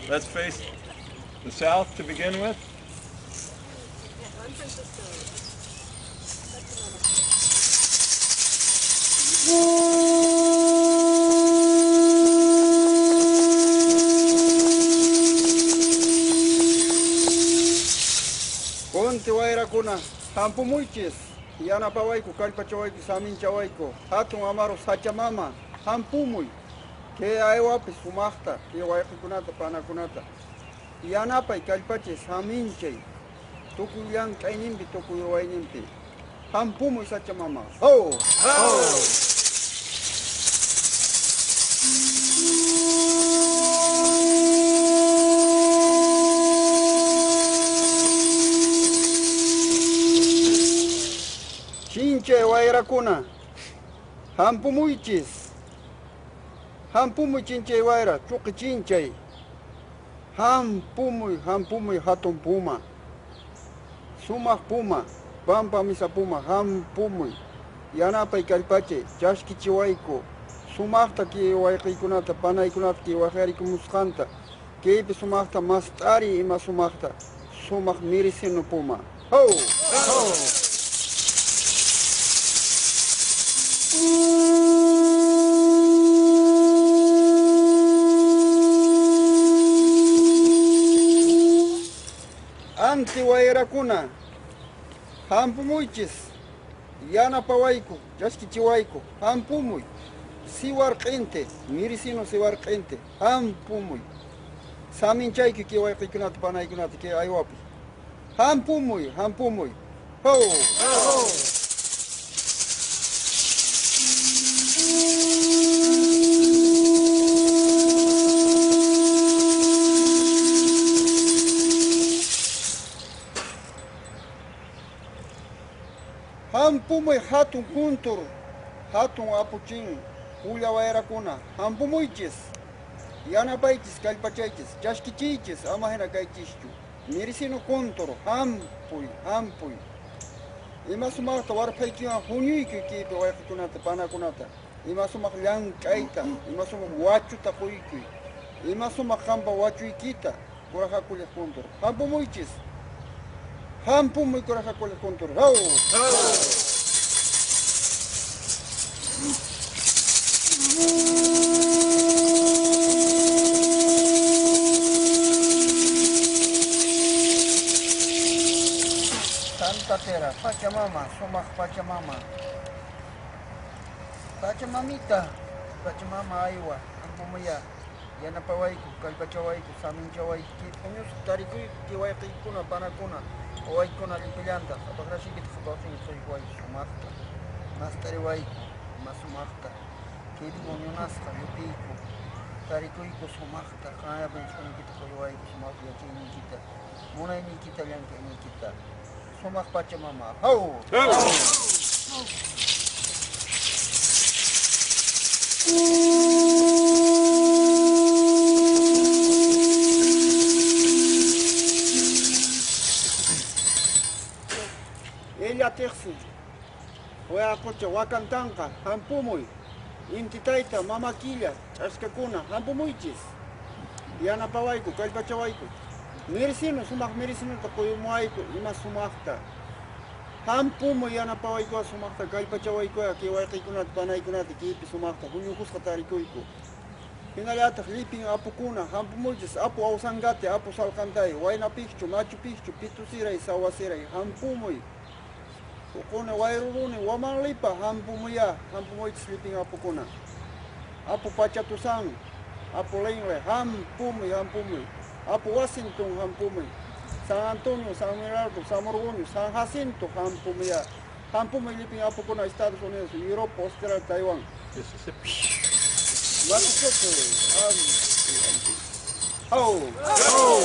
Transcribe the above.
Let's face the south to begin with. Qunti wayrakuna, hampumuychis, yanapawayku, kallpachawayku, saminchawayku, hatun amaru sachamama, hampumuy, kay aywapi sumaqta, kay wayqikunata, panakunata, yanapay, kallpachay, saminchay, tukuy llank'ayninpi, tukuy ruwayninpi, hampumuy sachamama. Ho! Ho! Chinchay wayrakuna, hampumuychis, hampumuy chinchay wayra, chuqi chinchay, hampumuy, hampumuy hatun puma, sumaq puma, pampa misa puma, hampumuy, yanapay kallpachay, chaskichiwayku, sumaqta kay wayqiykunata, panaykunata kay waqyarikumusqanta, kaypi sumaqta mast'ari ima sumaqta, sumaq mirisinu puma. Ho! Ho! Anti wayrakuna, hampumuychis, yanapawayku, chaskichiwayku, hampumuy, siwarq'inte, mirisinu siwarq'inte, hampumuy, saminchayku kay wayqiykunata, panaykunata, kay aywapi, hampumuy, hampumuy, ho! Ho! Hampumuy hatun kuntur, hatun apuchin, pulla wayrakuna, hampumuychis, yanapaychis, kallpachaychis, chaskichiychis, ama hina kaychischu, mirisinu kuntur, hampuy, hampuy. Ima sumaqta warphaykiwan huñuykuy kaypi wayqikunata, panakunata, ima sumaq llank'ayta, ima sumaq wachuta quykuy, ima sumaq qampa wachuykita, kurajakullaq kuntur, hampumuychis, hampumuy kurajakullaq kuntur, haw! Santa Tera, Pachamama, sumaq Pachamama, Pachamamita, Pachamama aywa, hampumuya, yanapawayku, kallpachawayku, saminchawayku, kay puñusqa tarikuyku, kay wayqiykuna, panakuna, wawaykuna llipillanta, qhapaqrasiykita qhapaqsinki quykuwayku sumaqta, mast'ariwayku, ima sumaqta, kaypi puñunasqa llipiyku, tarikuyku sumaqta, qanllapi nisqaykita quyuwayku sumaqta yachayniykita, munayniykita, llank'ayniykita, sumaq Pachamama. Haw! Ella tiqsi, wayaqocha wakantanqa, hampumuy, inti tayta, mama killa, ch'askakuna, hampumuychis, yanapawayku, kallpachawayku, mirisinu, sumaq mirisinuta quyumuwayku, ima sumaqta, hampumuy yanapawayku, sumaqta kallpachawayku, kay wayqiykunata, panaykunata, kaypi sumaqta, huñukusqa tarikuyku. Hinallataq llipin apukuna, hampumuychis, apu awsangate, apu salqantay, wayna pikchu, machu pikchu, pitusiray, sawasiray, hampumuy. Uquna wayruruni, wamanlipa, hampumuya, hampumuychis llipin apukuna. Apu pachatusan, apu lengle, hampumuy, hampumuy. Apu Washington, hampumuy. San Antonio, San Gerardo, San Morgonio, San Jacinto, hampumuya. Hampumuy llipin apukuna, Estados Unidos, Europa, Australia, Taiwán. Mississippi. Mississippi. Ho! Ho!